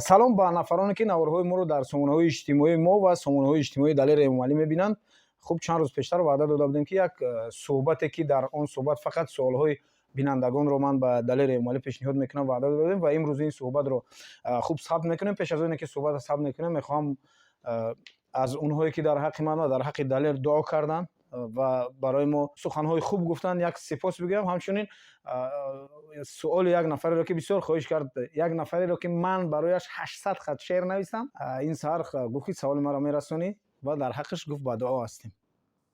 Салом ба нафароне, ки наворҳои моро дар сомонаҳои иҷтимоии мо ва сомонаҳои иҷтимоии Далери Эмомалӣ мебинанд. Хуб, чанд рӯз пештар ваъда дода будем, ки як суҳбате, ки дар он суҳбат фақат суолҳои бинандагонро ман ба Далери Эмомалӣ пешниҳод мекунам, ваъда дода будем ва имрӯз ин суҳбатро, хуб, сабт мекунем. Пеш аз оне ки суҳбатро сабт мекунем, мехоҳам аз онҳое, ки дар ҳаққи ман ва дар ҳаққи Далер дуо карданд ва барои мо суханҳои хуб гуфтанд, як сипос бигӯям. Ҳамчунин суоли як нафареро, ки бисёр хоҳиш кард, як нафареро, ки ман барояш 800 хат шеър нависам, ин саҳар гуфт, ки саволи маро мерасонӣ ва дар ҳаққаш гуфт, ба дуо ҳастем.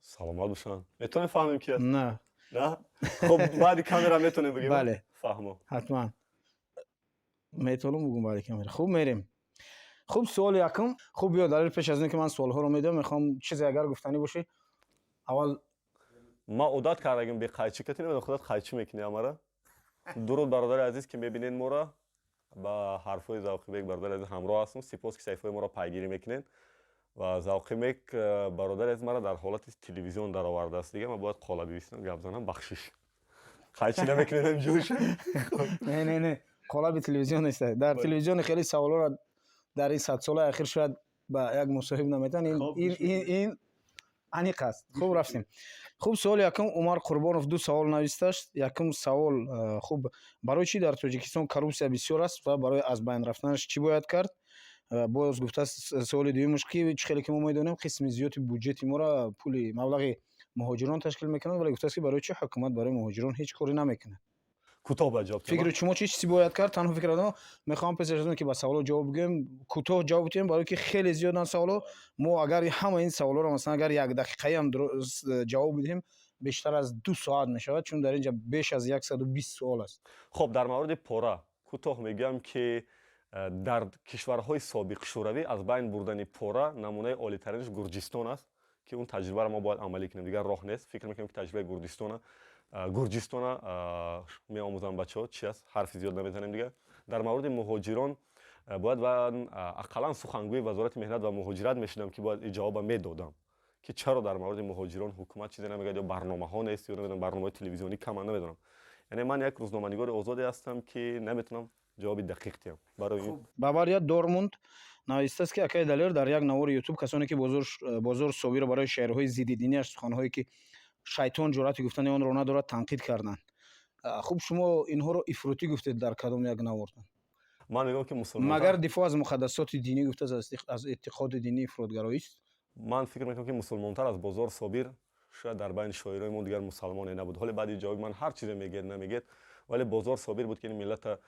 Саломат бошанд. Метавонем фаҳмем, ки аст? На. На, хуб, баъди камера метавонем бигӯем? Бале. Фаҳмо. Ҳатман метавонам бугум баъди камера. Хуб, мерем. Хуб, суоли якум. Хуб, биё, Далер, пеш аз ин ки ман суолҳоро медиҳам, мехоҳам чизе агар гуфтанӣ бошӣ аввал. Ман одат кардагим бе қайчӣ кати, намедонам, худат қайчӣ мекунӣ амара. Дуруд, бародари азиз, ки мебинед моро. Ба ҳарфҳои Завқибек, бародари азиз, ҳамроҳ ҳастам. Сипос, ки саҳифаҳои моро пайгирӣ мекунед. Ва Завқибек, бародари азиз, мара дар ҳолати телевизион даровардааст. Дига ман бояд қолаби бистам, гап занам. Бахшиш, қайчӣ намекунедам ҷӯш. Не, не, не, қолаби телевизион нест. Дар телевизиони хеле саволҳоро дар ин садсолаи ахир шояд ба як мусоҳиб наметавон. Ин аниқ аст. Хуб, рафтем. Хуб, суоли якум. Умар Қурбонов ду савол навистааст. Якум савол, хуб, барои чӣ дар Тоҷикистон коррупсия бисёр аст ва барои аз байн рафтанаш чӣ бояд кард? Боз гуфтааст, суоли дуюмаш, ки чӣ хеле ки мо медонем, қисми зиёди буҷети моро пули маблағи муҳоҷирон ташкил мекунад, вале гуфтааст, ки барои чӣ ҳукумат барои муҳоҷирон ҳеҷ коре намекунад? Кӯтоҳ ба ҷавоб. Фикри шумо чӣ чизе бояд кард? Танҳо фикр кардам, мехоҳам пеш аз он ки ба саволҳо ҷавоб бигӯем, кӯтоҳ ҷавоб диҳем, барое ки хеле зиёданд саволҳо. Мо агар ҳама ин саволҳоро, масалан, агар як дақиқаам ҷавоб бидиҳем, бештар аз 2 соат мешавад, чун дар ин ҷа беш аз 120 суол аст. Хуб, дар мавриди пора кӯтоҳ мегӯям, ки дар кишварҳои собиқ Шӯравӣ аз байн бурдани пора намунаи олитаринаш Гурҷистон аст, ки он таҷрибаро мо бояд амалӣ кунем, дигар роҳ нест. Фикр мекунем, ки таҷрибаи Гурҷистона меомӯзанд бачаҳо, чи аст, ҳарфи зиёд намезанем дигар. Дар мавриди муҳоҷирон бояд ақаллан сухангӯи Вазорати меҳнат ва муҳоҷират мешудам, ки бояд ҷавоба медодам, ки чаро дар мавриди муҳоҷирон ҳукумат чизе намегӯяд ё барномаҳо нест, ё намедонам, барномаҳои телевизионӣ каманд, намедонам. Яъне ман як рӯзноманигори озоде ҳастам, ки наметавонам ҷавоби дақиқ диҳам барои ин. Бавария Дормунд навистааст, ки акаи Далер, дар як навори Ютуб касоне, ки Бозор Собирро барои шеърҳои зиддидиниаш, суханҳое, ки шайтон ҷуръати гуфтани онро надорад, танқид карданд. Хуб, шумо инҳоро ифротӣ гуфтед дар кадом як навортон. Ман мегӯям, ки мусулмон Магар дифоъ аз муқаддасоти динӣ, гуфтааст, аз эътиқоди динӣ ифротгароист? Ман фикр мекунам, ки мусулмонтар аз Бозор Собир шояд дар байни шоирои мо дигар мусалмоне набуд. Ҳоле баъди ҷавоби ман ҳар чизе мегӯяд, намегӯяд, вале Бозор Собир буд, ки ин миллата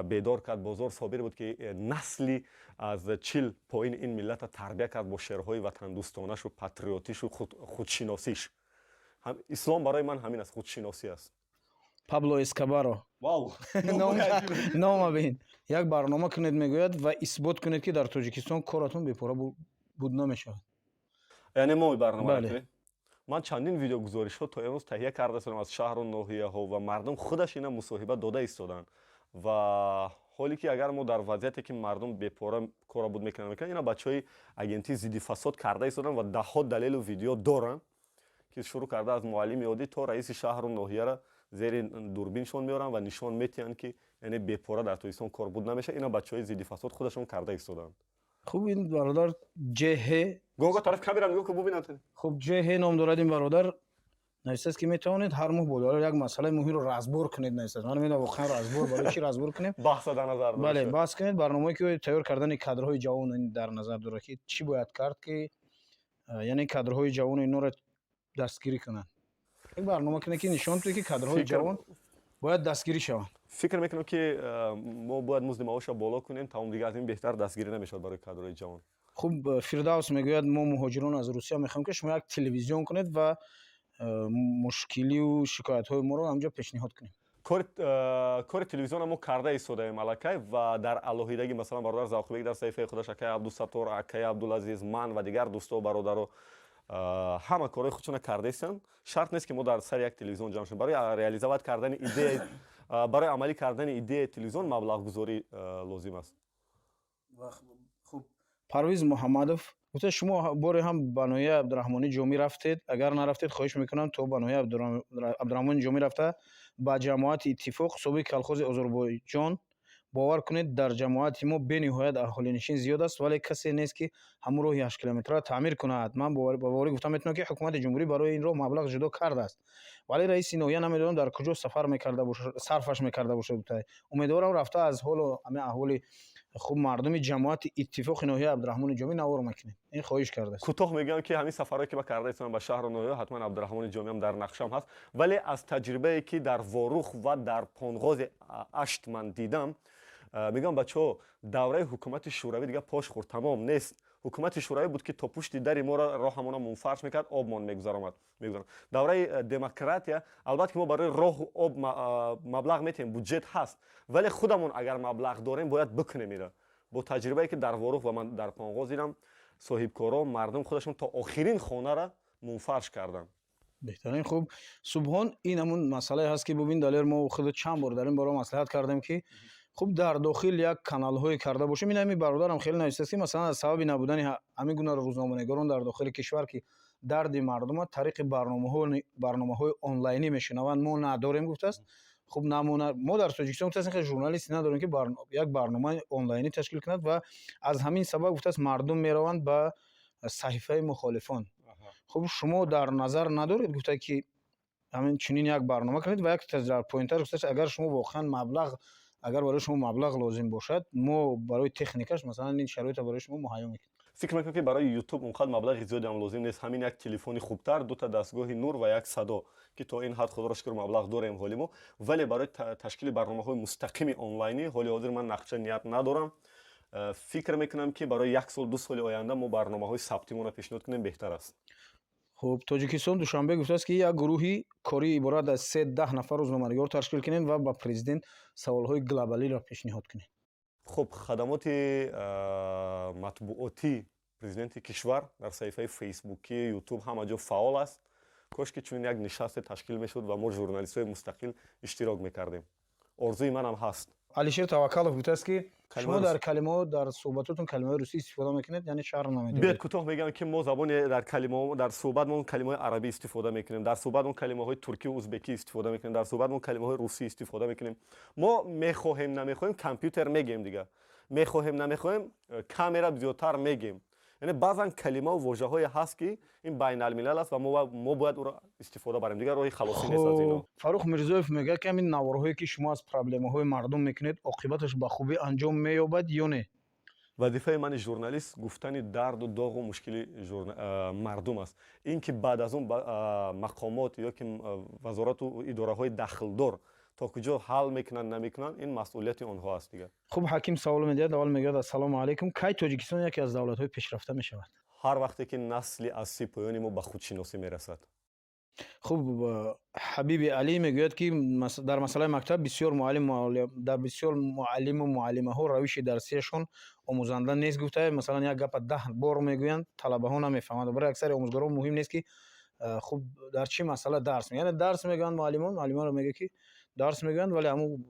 бедор кард. Бозор Собир буд, ки насли аз 40 поин ин миллата тарбия кард бо шеърҳои ватандӯстонашу патриотишу худшиносиш. Ислом барои ман ҳамин аст, худшиносӣ аст. Пабло Эскобаро нома бин. Як барнома кунед, мегӯяд, ва исбот кунед, ки дар Тоҷикистон коратон бепора буд намешавад. Яъне мо барнома кунем? Ман чандин видеогузоришҳо то имрӯз таҳия карда истодам аз шаҳру ноҳияҳо ва мардум худаш ина мусоҳиба дода истоданд. Ва ҳоле ки агар мо дар вазъияте, ки мардум бепора кора буд мекунанд, ина бачаҳои агентии зидди фасод карда истоданд ва даҳҳо далелу видео доранд, ки шурӯъ карда аз муаллими оддӣ то раиси шаҳру ноҳияра зери дурбиншон меоранд ва нишон метиҳанд, ки яъне бепора дар Тоҷикистон кор буд намешавад. Ина бачаҳои зидди фасод худашон карда истоданд. Хуб, ин бародар ҷҳ Гого, тараф камера нигоҳ кун, бубинад. Хуб, ҷҳ ном дорад ин бародар. Навистааст, ки метавонед ҳар моҳ бо Далер як масъалаи муҳимро разбор кунед, навистааст. Ман намедонам, воқеан разбор барои чӣ разбор кунем? Баҳса дар назар. Бале, баҳс кунед. Барномае, ки тайёр кардани кадрҳои ҷавон дар назар дорад, ки чӣ бояд кард, ки яъне кадрҳои ҷавони инҳоро дастгирӣ кунанд. Як барнома кунед, ки нишон диҳед, ки кадрҳои ҷавон бояд дастгирӣ шаванд. Фикр мекунам, ки мо бояд музди маоша боло кунем, тамом. Дигар аз ин беҳтар дастгирӣ намешавад барои кадрҳои ҷавон. Хуб, Фирдавс мегӯяд, мо муҳоҷирон аз Русия мехоҳем, ки шумо як телевизион кунед ва мушкилию шикоятҳои моро ҳамҷо пешниҳод кунем. Кори телевизиона мо карда истодаем аллакай ва дар алоҳидагӣ, масалан, бародар Завқибек дар саҳифаи худаш, акаи Абдусаттор, акаи Абдулазиз, ман ва дигар дӯстову бародаро ҳама корҳои худшона карда истанд. Шарт нест, ки мо дар сари як телевизион ҷамъ шавем. Барои реализовать кардани идея, барои амалӣ кардани идеяи телевизион маблағгузорӣ лозим аст. Хуб, Парвиз Муҳаммадов гуфта, шумо боре ҳам ба ноҳияи Абдураҳмони Ҷомӣ рафтед? Агар нарафтед, хоҳиш мекунам, то ба ноҳияи Абдураҳмони Ҷомӣ рафта, ба ҷамоати Иттифоқ, собиқ колхози Озарбойҷон. Бовар кунед, дар ҷамоати мо бениҳоят аҳолинишин зиёд аст, вале касе нест, ки ҳамун роҳи 8 километрро таъмир кунад. Ман ба боварӣ гуфта метавонам, ки ҳукумати ҷумҳурӣ барои ин роҳ маблағ ҷудо кардааст, вале раиси ноҳия намедонам, дар куҷо сафар мекарда бошад, сарфаш мекарда бошад, гуфта. Умедворам, рафта аз ҳолу ҳамин аҳволи хуб мардуми ҷамоати Иттифоқи ноҳияи Абдураҳмони Ҷомӣ навор мекунед. Ин хоҳиш кардааст. Кӯтоҳ мегӯям, ки ҳамин сафарҳое, ки ман карда истодам ба шаҳру ноҳия, ҳатман Абдураҳмони Ҷомиам дар нақшам ҳаст. Вале аз таҷрибае, ки дар Ворух ва дар Понғози Ашт ман дидам, мегӯям: бачаҳо, давраи ҳукумати Шӯравӣ дигар пош хӯрд, тамом, нест. Ҳукумати Шӯравӣ буд, ки то пушти дари моро роҳамона мунфарш мекард, обмон мегузаромад. Давраи демократия, албатта, ки мо барои роҳу об маблағ метиҳем, буҷет ҳаст, вале худамон агар маблағ дорем, бояд бикунем ира. Бо таҷрибае, ки дар Ворух ва ман дар Понғоз дидам, соҳибкоро, мардум худашон то охирин хонара мунфарш карданд. Беҳтарин. Хуб, Субҳон, ин ҳамун масъалае ҳаст, ки бубин, Далер, мо худ чанд бор дар ин бора маслиҳат кардем, ки хуб, дар дохил як каналҳое карда бошем. Ин ҳамин бародарам хеле навистааст, ки масалан, аз сабаби набудани ҳамин гуна рӯзноманигорон дар дохили кишвар, ки дарди мардума тариқи барномаҳои онлайнӣ мешунаванд, мо надорем, гуфтааст. Хуб, намуна, мо дар Тоҷикистон, гуфтааст, хеле журналисте надорем, ки як барномаи онлайнӣ ташкил кунад ва аз ҳамин сабаб, гуфтааст, мардум мераванд ба саҳифаи мухолифон. Хуб, шумо дар назар надоред, гуфта, ки ҳамин чунин як барнома кунед? Ва як дар поинтар гуфтааст, агар шумо воқеан маблағ, агар барои шумо маблағ лозим бошад, мо барои техникаш, масалан, ин шароитро барои шумо муҳайё мекунем. Фикр мекунам, ки барои Ютуб он қадр маблағи зиёдеам лозим нест. Ҳамин як телефони хубтар, дута дастгоҳи нур ва як садо, ки то ин ҳад, худоро шукр, маблағ дорем ҳоли мо. Вале барои ташкили барномаҳои мустақими онлайнӣ ҳоли ҳозир ман нақша, ният надорам. Фикр мекунам, ки барои як сол, 2 соли оянда мо барномаҳои сабтимонро пешниҳод кунем, беҳтар аст. Хуб, Тоҷикистон Душанбе гуфтааст, ки як гурӯҳи корӣ иборат аз 3-10 нафар рӯзноманигор ташкил кунед ва ба президент саволҳои глобалиро пешниҳод кунед. Хуб, хадамоти матбуотӣ президенти кишвар дар саҳифаи Фейсбукӣ, Ютуб, ҳама ҷо фаъол аст. Кош ки чунин як нишасте ташкил мешуд ва мо, журналистҳои мустақил, иштирок мекардем. Орзуи манам ҳаст. Алишер Таваккалов гуфтааст, ки шумо дар калимаҳо, дар суҳбатотон калимаҳои русӣ истифода мекунед, яъне шарм намедоред. Биёд, кӯтоҳ мегӯям, ки мо забони дар калимаҳо, дар суҳбатмон калимаҳои арабӣ истифода мекунем, дар суҳбатмон калимаҳои туркию узбекӣ истифода мекунем, дар суҳбатмон калимаҳои русӣ истифода мекунем. Мо мехоҳем, намехоҳем, компютер мегӯем дигар, мехоҳем, намехоҳем, камера зиёдтар мегӯем. Яъне баъзан калимаву вожаҳое ҳаст, ки ин байналмилал аст ва мо бояд ӯро истифода барем, дигар роҳи халосӣ нест аз ино. Фарух Мирзоев мегӯяд, ки ҳамин наворҳое, ки шумо аз проблемаҳои мардум мекунед, оқибаташ ба хубӣ анҷом меёбад ё не? Вазифаи мани журналист гуфтани дарду доғу мушкили мардум аст. Ин ки баъд аз он мақомот ё ки вазорату идораҳои дахлдор то куҷо ҳал мекунанд, намекунанд, ин масъулияти онҳо аст дигар. Хуб, Ҳаким савол медиҳад. Аввал мегӯяд: ассалому алайкум, кай Тоҷикистон яке аз давлатҳои пешрафта мешавад? Ҳар вақте ки насли аз 30 поёни мо ба худшиносӣ мерасад. Хуб, Ҳабиби Алӣ мегӯяд, ки дар масъалаи мактаб бисёр муаллим, дар бисёр муаллиму муаллимаҳо равиши дарсияшон омӯзанда нест, гуфта. Масалан, як гапа 10 бор мегӯянд, талабаҳо намефаҳманд. Барои аксари омӯзгорон муҳим нест, ки хуб, дар чӣ масъала дарс, яъне дарс мегӯянд. Муаллимон, муаллимонро мегӯяд, ки дарс мегӯянд, вале ҳамун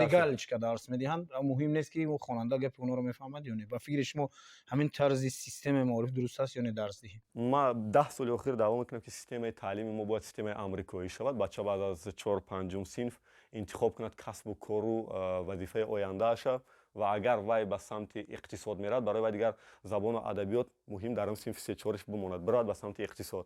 галочка дарс медиҳанд. Муҳим нест, ки хонанда гапи онҳоро мефаҳмад ё не. Ба фикри шумо, ҳамин тарзи системаи маориф дуруст аст ё не дарсдиҳӣ? Ма 10 соли охир даъво мекунам, ки системаи таълими мо бояд системаи амрикоӣ шавад. Бача баъд аз чор, панҷум синф интихоб кунад касбу кору вазифаи ояндааша ва агар вай ба самти иқтисод меравад, барои вай дигар забону адабиёт муҳим дар он синфи сечориш бимонад, биравад ба самти иқтисод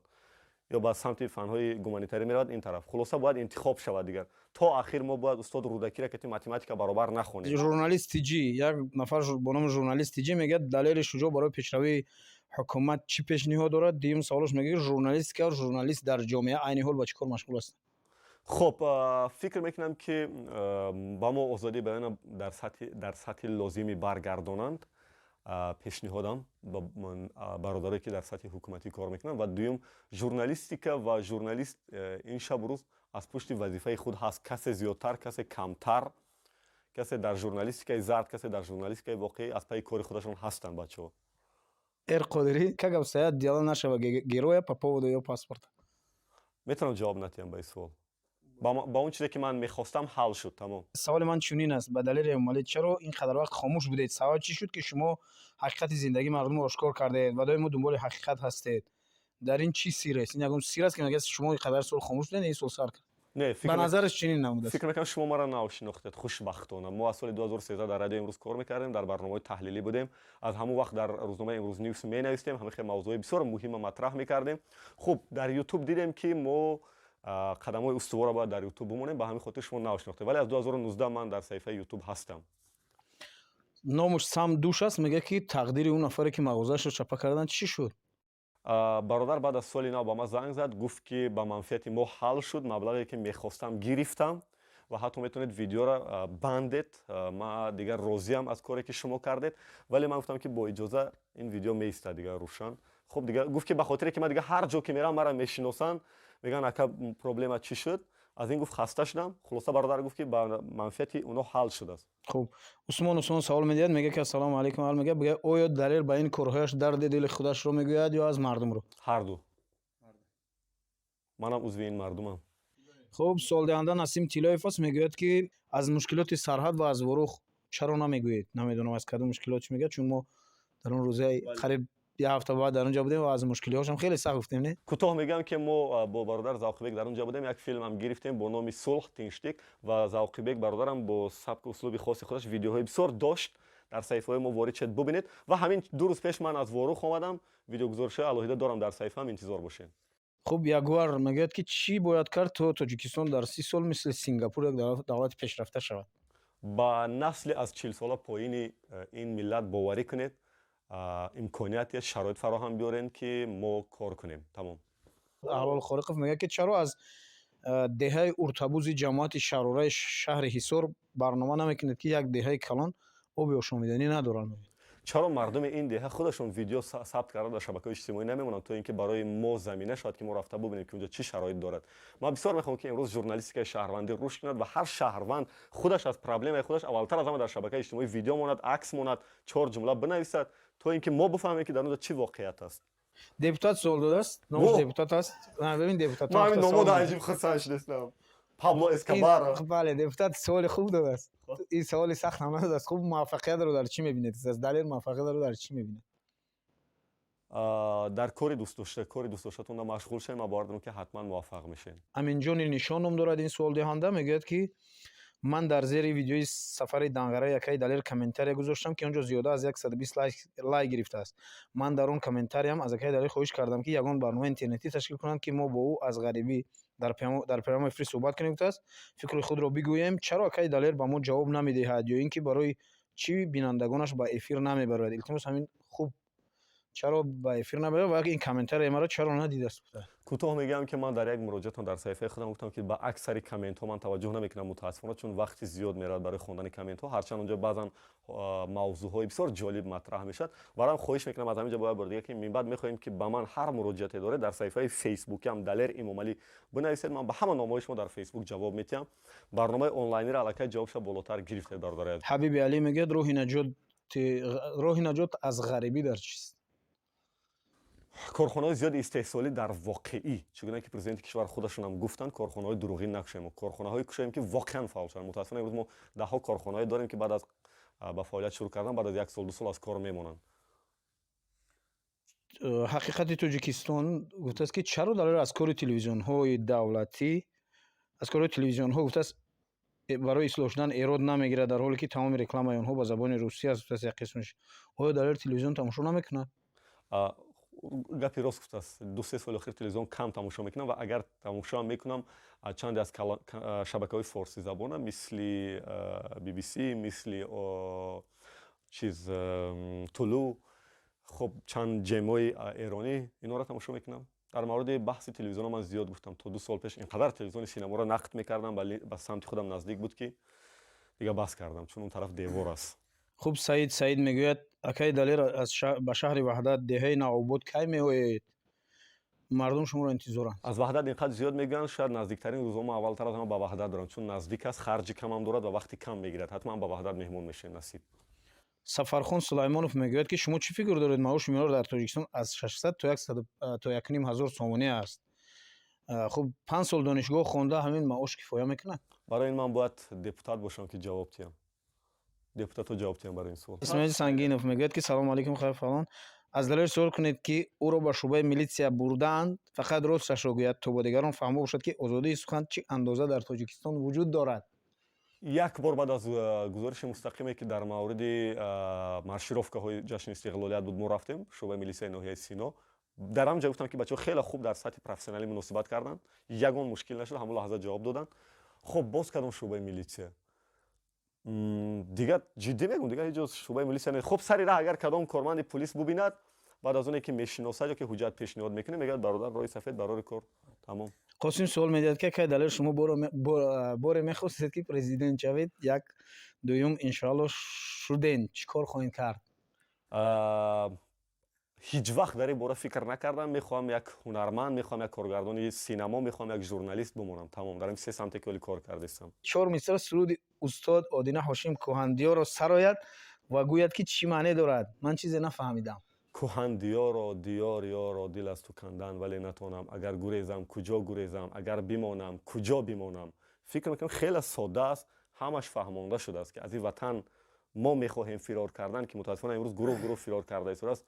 ё ба самти фанҳои гуманитарӣ меравад ин тараф. Хулоса, бояд интихоб шавад дигар. То ахир мо бояд устод Рӯдакира кати математика баробар нахонем. Журналист Тиҷӣ, як нафар бо номи Журналист Тиҷӣ мегӯяд: Далери Шуҷоъ барои пешравии ҳукумат чӣ пешниҳод дорад? Дуюм саволаш мегӯяд: журналистика, журналист дар ҷомеа айни ҳол ба чӣ кор машғул аст? Хуб, фикр мекунам, ки ба мо озодии баёна дар сатҳи лозимӣ баргардонанд, пешниҳодам ба бародарое, ки дар сатҳи ҳукуматӣ кор мекунанд. Ва дуюм, журналистика ва журналист ин шабу рӯз аз пушти вазифаи худ ҳаст, касе зиёдтар, касе камтар, касе дар журналистикаи зард, касе дар журналистикаи воқеӣ, аз пайи кори худашон ҳастанд бачаҳо. Эр Қодирӣ: как обстоят дела нашего героя по поводу его паспорта? Метавонам ҷавоб натиҳам ба ин суол. Ба он чизе, ки ман мехостам, ҳал шуд, тамом. Саволи ман чунин аст ба Далери Эмомалӣ: чаро ин қадар вақт хомӯш будед? Сабаб чӣ шуд, ки шумо ҳақиқати зиндагии мардумро ошкор кардаед ва доимо дунболи ҳақиқат ҳастед? Дар ин чӣ сир аст? Ин ягон сир аст, ки мегӯяд, шумо ин қадар сол хомӯш будед, ин сол сар кард? Не, ба назараш чунин намудааст. Фикр мекунам, шумо маро нав шинохтед, хушбахтона. Мо аз соли 2013 дар Радиои Имрӯз кор мекардем, дар барномаҳои таҳлилӣ будем. Аз ҳамон вақт дар рӯзномаи Имрӯз Ньюс менавистем, ҳамин хел мавзӯъҳои бисёр муҳима матраҳ мекардем. Хуб, дар Ютуб дидем, ки мо қадамҳои устуворро бояд дар Ютуб бимонем, ба ҳамин хотир шумо нав шинохтед, вале аз 2019 ман дар саҳифаи Ютуб ҳастам. Номуш Сам Душ аст, мегӯяд, ки тақдири он нафаре, ки мағозаашро чапа карданд, чӣ шуд? Бародар баъд аз соли нав ба ман занг зад, гуфт, ки ба манфиати мо ҳал шуд, маблағе, ки мехостам, гирифтам ва ҳатто метавонед видеоро бандед, ман дигар розиам аз коре, ки шумо кардед. Вале ман гуфтам, ки бо иҷоза, ин видео меистад дигар рӯшан. Хуб, дигар гуфт, ки ба хотире ки ман дигар ҳар ҷо ки мерам, маро мешиносанд, мегӯянд: «Ака, проблема чӣ шуд?» Аз ин, гуфт, хаста шудам. Хулоса, бародар гуфт, ки ба манфиати оно ҳал шудааст. Хуб, Усмон Усмон савол медиҳад, мегӯяд, ки ассалому алайкум. Аввал мегӯяд, оё Далер ба ин корҳояш дарди дили худашро мегӯяд ё аз мардумро? Ҳарду. Манам узви ин мардумам. Хуб, суолдиҳанда Насим Тилоев аст, мегӯяд, ки аз мушкилоти сарҳад ва аз Ворух чаро намегӯед? Намедонам, аз кадом мушкилот чӣ мегӯяд, чун мо дар он рӯзаи қариб як ҳафта баъд дар он ҷо будем ва аз мушкилиҳошам хеле сахт гуфтем, не? Кӯтоҳ мегӯям, ки мо бо бародар Завқибек дар он ҷо будем, як филмам гирифтем бо номи «Сулҳ, тинштик», ва Завқибек бародарам бо сабку услуби хоси худаш видеоҳои бисёр дошт. Дар саҳифаҳои мо ворид шед, бубинед. Ва ҳамин 2 рӯз пеш ман аз Ворух омадам, видеогузоришҳои алоҳида дорам дар саҳифаам, интизор бошед. Хуб, Ягуар мегӯяд, ки чӣ бояд кард, то Тоҷикистон дар 30 сол мисли Сингапур як давлати пешрафта шавад? Ба насли аз 40-сола поини ин миллат боварӣ кунед, имконият, шароит фароҳам биёрем, ки мо кор кунем, тамом. Аҳлол Холиқов мегӯяд, ки чаро аз деҳаи Уртабузи ҷамоати Шарораи шаҳри Ҳисор барнома намекунед, ки як деҳаи калон оби ошомиданӣ надоранд? Чаро мардуми ин деҳа худашон видео сабт карда дар шабакаҳои иҷтимоӣ намемонанд, то ин ки барои мо замина шавад, ки мо рафта бубинем, ки унҷо чӣ шароит дорад? Ман бисёр мехоҳам, ки имрӯз журналистикаи шаҳрвандӣ рушд кунад ва ҳар шаҳрванд худаш аз проблемаи худаш аввалтар аз ҳама дар шабакаи иҷтимоӣ видео монад, акс монад, чор ҷумла бинависад, то ин ки мо бифаҳмем, ки дар онҷо чӣ воқеият аст. Депутат суол додааст, номаш Депутат аст. Бибин, депутат. Ман ҳамин номода аҷиб хурсанд шудастам. Пабло Эскобар. Бале, депутат суоли хуб додааст, ин саволи сахт ҳам надодааст. Хуб, муваффақиятро дар чӣ мебинед? Далер муваффақиятро дар чӣ мебинад? Дар кори дӯстдошта, кори дӯстдоштатонда машғул шавем, ман бовар дорам, ки ҳатман муваффақ мешавем. Аминҷони Нишон ном дорад ин суолдиҳанда, мегӯяд, ки ман дар зери видеои сафари Данғара якаи Далер комментария гузоштам, ки он ҷо зиёда аз 120 лайк гирифтааст. Ман дар он комментариям аз акаи Далер хоҳиш кардам, ки ягон барномаи интернетӣ ташкил кунанд, ки мо бо ӯ аз ғарибӣ дар прямой эфир суҳбат кунем, гуфтааст, фикри худро бигӯем. Чаро акаи Далер ба мо ҷавоб намедиҳад ё ин ки барои чӣ бинандагонаш ба эфир намебарояд? Илтимос, ҳамин. Хуб, чаро ба эфир набарад ва ин комментарияи маро чаро надидааст? Кӯтоҳ мегӯям, ки ман дар як муроҷиатон дар саҳифаи худам гуфтам, ки ба аксари комментҳо ман таваҷҷӯҳ намекунам, мутаассифона, чун вақти зиёд меравад барои хондани комментҳо, ҳарчанд онҷо баъзан мавзӯъҳои бисёр ҷолиб матраҳ мешавад. Барам хоҳиш мекунам аз ҳамин ҷо бояд бори дига, ки минбаъд мехоҳем, ки ба ман ҳар муроҷиате доред, дар саҳифаи фейсбукиам Далер Имомалӣ бинависед, ман ба ҳама номаҳои шумо дар Фейсбук ҷавоб медиҳам. Барномаи онлайниро аллакай ҷавобша болотар гирифтед, бародари. Ҳабиби Алӣ мегӯяд: роҳи наҷот аз ғарибӣ дар чист? Корхонаҳои зиёди истеҳсолӣ дар воқеӣ, чӣ гуна ки президенти кишвар худашонам гуфтанд, корхонаҳои дурӯғин накушоем, корхонаҳое кушоем, ки воқеан фаъол шаванд. Мутаассифона, имрӯз мо даҳҳо корхонаҳое дорем, ки баъд аз ба фаъолият шурӯъ кардан, баъд аз як сол, 2 сол аз кор мемонанд. Ҳақиқати Тоҷикистон гуфтааст, ки чаро Далер аз кори телевизионҳои давлатӣ, аз кори телевизионҳо, гуфтааст, барои ислоҳ шудан эрод намегирад, дар ҳоле ки тамоми рекламаи онҳо ба забони русӣ аст, гуфтааст як қисмаш. Оё Далер телевизион тамошо намекунад? Гапи рост гуфтааст. 2-3 соли охир телевизион кам тамошо мекунам ва агар тамошоам мекунам, чанде аз шабакаҳои форсизабона, мисли BBC, мисли чиз, Тулу, хуб, чанд ҷемои эронӣ, инҳоро тамошо мекунам. Дар мавриди баҳси телевизиона ман зиёд гуфтам. То 2 сол пеш ин қадар телевизиони синаморо нақд мекардам, ба самти худам наздик буд, ки дига бас кардам, чун он тараф девор аст. Хуб, Саид Саид мегӯяд: акаи Далер, ба шаҳри Ваҳдат, деҳаи Навобод кай меоед? Мардум шуморо интизоранд. Аз Ваҳдат ин қадр зиёд мегӯянд, шояд наздиктарин рӯзҳо мо аввалтар аз ҳама ба Ваҳдат дорам, чун наздик аст, харҷи камам дорад ва вақти кам мегирад. Ҳатман ба Ваҳдат меҳмон мешавем, насиб. Сафархон Сулаймонов мегӯяд, ки шумо чӣ фикр доред? Маоши миёна дар Тоҷикистон аз 600 то 1,5 ҳазор сомонӣ аст. Хуб, 5 сол донишгоҳ хонда, ҳамин маош кифоя мекунад? Барои ин ман бояд депутат бошам, ки ҷавоб диҳам. Депутатҳо ҷавоб диҳам барои ин суол. Исмоил Сангинов мегӯяд, ки салому алайкум, хайр, фалон. Аз Далер суол кунед, ки ӯро ба шӯъбаи милитсия бурдаанд, фақат росташро гӯяд, то бо дигарон фаҳмо бошад, ки озодии сухан чӣ андоза дар Тоҷикистон вуҷуд дорад. Як бор баъд аз гузориши мустақиме, ки дар мавриди маршировкаҳои ҷашни истиқлолият буд, мо рафтем шӯъбаи милисияи ноҳияи Сино. Дар ҳам ҷо гуфтам, ки бачаҳо хеле хуб дар сатҳи профессионалӣ муносибат карданд, ягон мушкил нашуд, ҳамон лаҳза ҷавоб доданд. Хоб, боз кардам шӯъбаи милитсия. Дигар ҷиддӣ мегӯм, дигар ҳеҷ ҷо шӯъбаи милисия не. Хоб, сари раҳ агар кадом корманди пулис бубинад, баъд аз оне ки мешиносад ё ки ҳуҷҷат пешниҳод мекунем, мегӯяд: «Бародар, роҳи сафед, барори кор, тамом». Қосим суол медиҳад, ки акай Далер, шумо боре мехостед, ки президент шавед. Як дуюм, иншоалло, шуден, чӣ кор хоҳед кард? Ҳеҷ вақт дар ин бора фикр накардам. Мехоҳам як ҳунарманд, мехоҳам як коргардони синамо, мехоҳам як журналист бимонам, тамом. Дар ин се самте ки ҳоли кор кардистам. Чор мисра суруди устод Одина Ҳошим «Кӯҳандиёрро» сарояд ва гӯяд, ки чӣ маъне дорад. Ман чизе нафаҳмидам. Кӯҳандиёро, диёр, ёро, дил аз ту кандан вале натонам. Агар гурезам, куҷо гурезам? Агар бимонам, куҷо бимонам? Фикр мекунам, хеле содда аст, ҳамаш фаҳмонда шудааст, ки аз ин ватан мо мехоҳем фирор кардан, ки мутаассифона имрӯз гурӯҳ гурӯҳ фирор карда истодааст.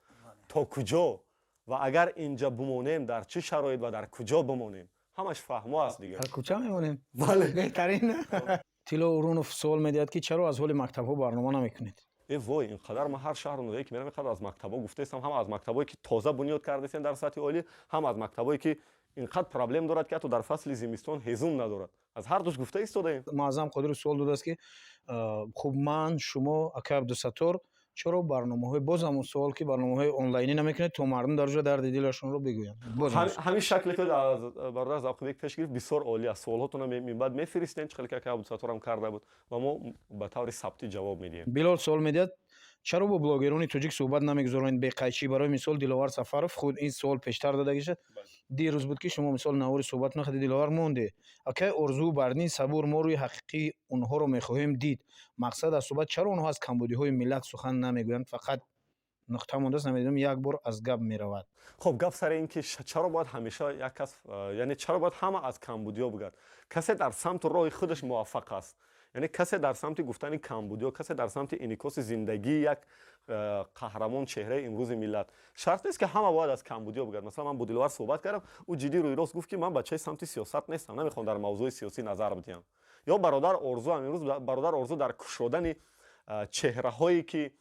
То куҷо ва агар инҷа бимонем, дар чӣ шароит ва дар куҷо бимонем, ҳамаш фаҳмо аст дигар. Дар кӯча мемонем. Бале. Беҳтарин. Тило Урунов суол медиҳад, ки чаро аз ҳоли мактабҳо барнома намекунед? Э вой, ин қадар ман ҳар шаҳру ноҳияе ки мерам, ин қадар аз мактабҳо гуфтаистам, ҳам аз мактабҳое, ки тоза бунёд кардастем дар сатҳи олӣ, ҳам аз мактабҳое, ки ин қадр проблем дорад, ки ҳатто дар фасли зимистон ҳезум надорад, аз ҳар душ гуфта истодаем. Муаззам Қодиров суол додааст, ки хуб, ман, шумо, акай Абдусаттор, чаро барномаҳои, боз ҳамон суол, ки барномаҳои онлайнӣ намекунед, то мардум дар ҷо дарди дилашонро бигӯянд? Боз ҳамон суол. Ҳамин шакле ки аз бародар Завқибек пеш гирифт, бисёр олӣ аст. Суолҳотонро минбаъд мефиристем, чӣ хеле ки акай Абдусатторам карда буд, ва мо ба таври сабтӣ ҷавоб медиҳем. Билол суол медиҳад: чаро бо блогерони тоҷик суҳбат намегузаронед беқайчӣ, барои мисол Диловар Сафаров? Худ ин суол пештар дода шуд, дирӯз буд, ки шумо мисол навори суҳбат находи Диловар монде. Акай Орзу Барнин Сабур, мо рӯи ҳақиқии онҳоро мехоҳем дид. Мақсад аз суҳбат: чаро онҳо аз камбудиҳои миллат сухан намегӯянд? Фақат нуқта мондааст, намедонам, як бор аз гап меравад. Хоб, гап сари ин ки чаро бояд ҳамеша як кас, яъне чаро бояд ҳама аз камбудиҳо бигӯяд? Касе дар самту роҳи худаш муваффақ аст, яъне касе дар самти гуфтани камбудиҳо, касе дар самти инъикоси зиндагии як қаҳрамон, чеҳраи имрӯзи миллат. Шарт нест, ки ҳама бояд аз камбудиҳо бигӯяд. Масалан, ман бо Диловар суҳбат кардам, ӯ ҷиддӣ, рӯи рост гуфт, ки ман бачаи самти сиёсат нестам, намехоҳам дар мавзӯи сиёсӣ назар бидиҳам. Ё бародар Орзу ҳам, имрӯз бародар Орзу дар кушодани чеҳраҳое, ки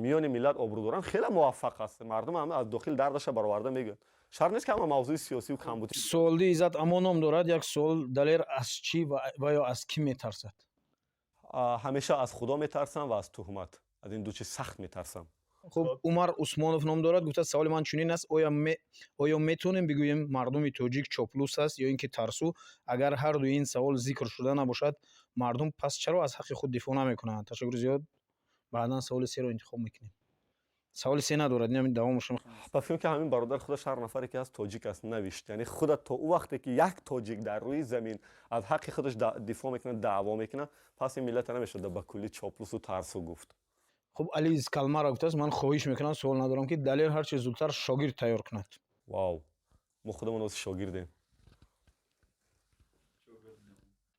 миёни миллат обрӯ доранд, хеле муваффақ аст. Мардум ҳам аз дохил дардаша бароварда мегӯяд. Шарт нест, ки ҳама мавзӯи сиёсию камбудӣ. Суолди Иззат Амо ном дорад. Як суол: Далер аз чӣ ва ё аз кӣ метарсад? Ҳамеша аз Худо метарсам ва аз туҳмат. Аз ин ду чиз сахт метарсам. Хуб, Умар Усмонов ном дорад, гуфтааст: саволи ман чунин аст: оё метавонем бигӯем, мардуми тоҷик чоплус аст ё ин ки тарсу? Агар ҳар дуи ин савол зикр шуда набошад, мардум пас чаро аз ҳаққи худ дифоъ намекунанд? Ташаккури зиёд. Баъдан саволи серо интихоб мекунем. Саволи се надорад, инам давомашо. Ба фикр, ки ҳамин бародар худаш ҳар нафаре ки ҳаст, тоҷик аст, навишт. Яъне худат то ӯ вақте ки як тоҷик дар рӯи замин аз ҳаққи худаш дифоъ мекунад, даъво мекунад, пас ин миллата намешавад ба куллӣ чоплусу тарсу гуфт. Хуб, Али Калмара гуфтааст: ман хоҳиш мекунам, суол надорам, ки Далер ҳарчи зудтар шогирд тайёр кунад. Вау, мо худамон ози шогирдем.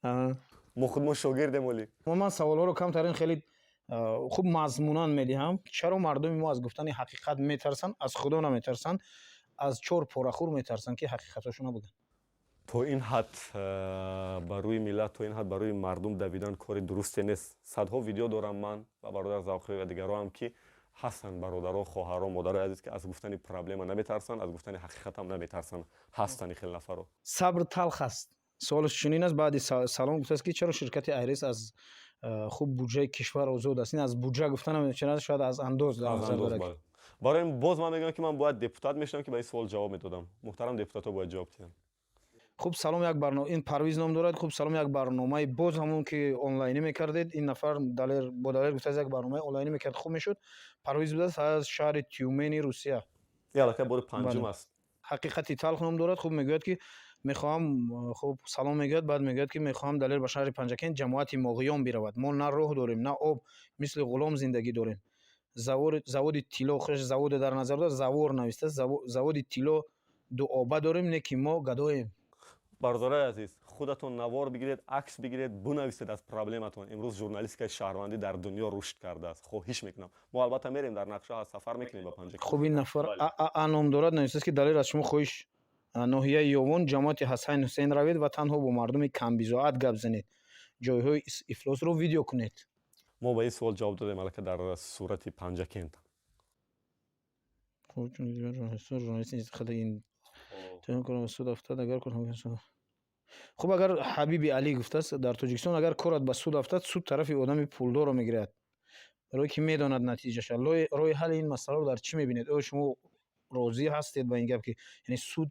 Мо худмон шогирдем оли. Ман саволҳоро камтарин, хеле хуб мазмунан медиҳам. Чаро мардуми мо аз гуфтани ҳақиқат метарсанд? Аз Худо наметарсанд, аз чор порахӯр метарсанд, ки ҳақиқатҳошона бигӯянд. То ин ҳад ба рӯи миллат, то ин ҳад ба рӯи мардум давидан кори дурусте нест. Садҳо видео дорам ман ва бародар Завқӣ ва дигарон, ки ҳастанд бародаро, хоҳаро, модарои азиз, ки аз гуфтани проблема наметарсанд, аз гуфтани ҳақиқатам наметарсанд. Ҳастанд ин хел нафаро. Сабр талх аст. Суолаш чунин аст: баъди салом гуфтааст, ки чаро ширкати Айрис аз хуб буҷаи кишвар озод аст? Ин аз буҷа гуфта намешавад, шояд аз андоз дар назар дорад. Барои ин боз ман мегӯям, ки ман бояд депутат мешудам, ки ба ин суол ҷавоб медодам. Муҳтарам депутатҳо бояд ҷавоб диҳанд. Хуб, салом, як барнома, ин Парвиз ном дорад. Хуб, салом, як барномаи, боз ҳамон ки онлайнӣ мекардед. Ин нафар Далер, бо Далер гуфтааст, як барномаи онлайнӣ мекард, хуб мешуд. Парвиз будааст аз шаҳри Тюмени Русия. Ин аллакай бори панҷум аст. Ҳақиқати талх ном дорад. Хуб, мегӯяд, ки мехоҳам, хуб, салом мегӯяд, баъд мегӯяд, ки мехоҳам Далер ба шаҳри Панҷакент, ҷамоати Моғиён биравад. Мо на роҳ дорем, на об, мисли ғулом зиндагӣ дорем. Заводи тилло, хуш заводе дар назар дорад, завор навиштааст, заводи тилло дуоба дорем, не ки мо гадоем. Бародарои азиз, худатон навор бигиред, акс бигиред, бунависед аз проблематон. Имрӯз журналистикаи шаҳрвандӣ дар дунё рушд кардааст. Хоҳиш мекунам, мо албатта мерем, дар нақша ҳаст, сафар мекунем ба Панҷакент. Хуб, ин нафар а ном дорад, нависааст, ки Далер, аз шумо хоҳиш, ноҳияи Ёвон, ҷамоати Ҳасан Ҳусейн равед ва танҳо бо мардуми камбизоат гап занед, ҷойҳои ифлосро видео кунед. Мо ба ин суол ҷавоб додем аллакай дар сурати Панҷакент. Хуб, журналист ин суд афтад, агар. Хуб, агар Ҳабиби Алӣ гуфтааст: дар Тоҷикистон агар корат ба суд афтад, суд тарафи одами пулдорро мегирад, барое ки медонад натиҷаша. Роҳи ҳалли ин масъаларо дар чӣ мебинед? Оё шумо розӣ ҳастед ба ин гап, ки яъне суд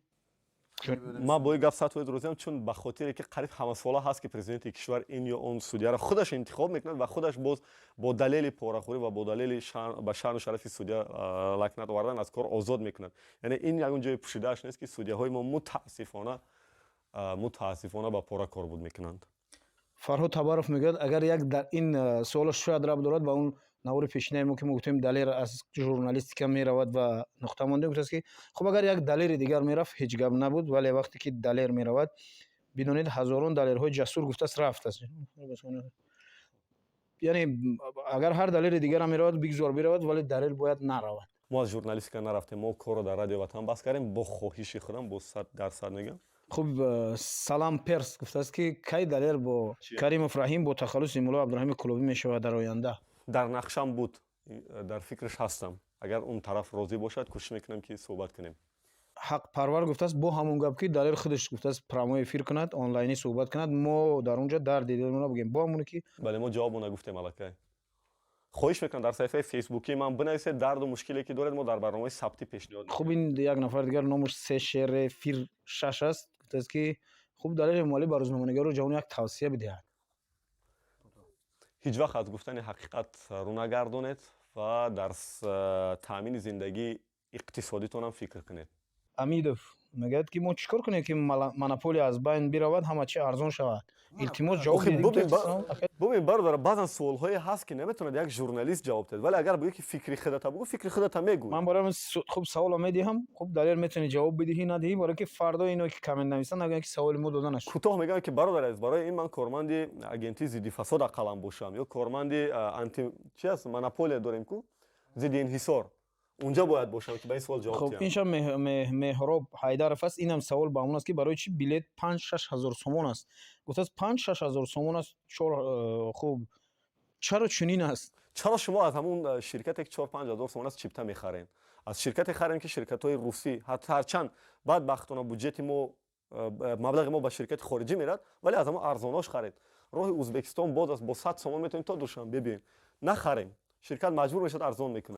Ман бо ин гап 100% розиам, чун ба хотире ки қариб ҳамасола ҳаст, ки президенти кишвар ин ё он судяро худаш интихоб мекунад ва худаш боз бо далели порахӯрӣ ва бо далели ба шаъну шарафи судя лакнат овардан аз кор озод мекунад. Яъне ин ягон ҷои пӯшидааш нест, ки судяҳои мо мутаассифона ба пора корбуд мекунанд. Фарҳод Табаров мегӯяд, агар як дар ин суолаш шояд рабт дорад ба он навори пешинаи мо, ки мо гуфтем, Далер аз журналистика меравад ва нуқта мондем. Гуфтааст, ки хуб, агар як Далери дигар мерафт, ҳеҷ гап набуд, вале вақте ки Далер меравад, бидонед, ҳазорон Далерҳои ҷасур, гуфтааст, рафтааст. Яъне агар ҳар Далери дигарам меравад, бигзор биравад, вале Далер бояд наравад. Мо аз журналистика нарафтем, мо корро дар Радио Ватан бас кардем бо хоҳиши худам, бо 100% мегӯям. Хуб, Салам Перс гуфтааст, ки кай Далер бо Каримов Раҳим бо тахаллуси Мулло Абдураҳими Кулобӣ мешавад дар оянда? Дар нақшам буд, дар фикраш ҳастам. Агар он тараф розӣ бошад, кӯшиш мекунам, ки суҳбат кунем. Ҳақпарвар гуфтааст, бо ҳамон гап, ки Далер худаш гуфтааст, прямой эфир кунад, онлайнӣ суҳбат кунад, мо дар он ҷо дарди дилмонро бигӯем, бо ҳамоне ки Бале, мо ҷавобо нагуфтем аллакай. Хоҳиш мекунам, дар саҳифаи фейсбукии ман бинависед дарду мушкиле ки доред, мо дар барномаи сабтӣ пешниҳод. Хуб, ин як нафар дигар, номаш се шер фир шаш аст, гуфтааст, ки хуб, Далери Эмомалӣ ба рӯзноманигору ҷавон як тавсия бидиҳад. Ҳеҷ вақт аз гуфтани ҳақиқат рӯ нагардонед ва дар таъмини зиндагии иқтисодитонам фикр кунед. Амидов мегӯяд, ки мо чӣ кор кунем, ки монополия аз байн биравад, ҳама чи арзон шавад? Илтимос, ҷавоб. Бубин, бародар, баъзан суолҳое ҳаст, ки наметавонад як журналист ҷавоб диҳад, вале агар бигӯӣ, ки фикри худата бугӯ, фикри худата мегӯй. Ман барои хуб саволо медиҳам. Хуб, Далер, метавонӣ ҷавоб бидиҳӣ, надиҳӣ, барое ки фардо ино ки коммент нависанд, нагӯянд, ки саволи мо дода нашуд. Кӯтоҳ мегӯям, ки бародар азиз, барои ин ман корманди агентии зидди фасод ақаллан бошам ё корманди анти чи аст, монополия дорем ку, зидди инҳисор, унҷа бояд бошам, ки ба ин суол ҷавоб. Хуб, иншам Меҳроб Ҳайдаров аст. Инам савол ба ҳамон аст, ки барои чӣ билет 5-6 ҳазор сомон аст. Гуфтааст, 5-6 ҳазор сомон аст. Чор хуб, чаро чунин аст? Чаро шумо аз ҳамун ширкате, ки 4-5 ҳазор сомон аст, чипта мехаред? Аз ширкате харем, ки ширкатҳои русӣ, ҳарчанд бадбахтона буҷети мо, маблағи мо ба ширкати хориҷӣ мерад, вале аз ҳамон арзонош харед. Роҳи Ӯзбекистон боз аст, бо 100 сомон метавонед то Душанбе биёед. Нахарем, ширкат маҷбур мешавад, арзон мекунад.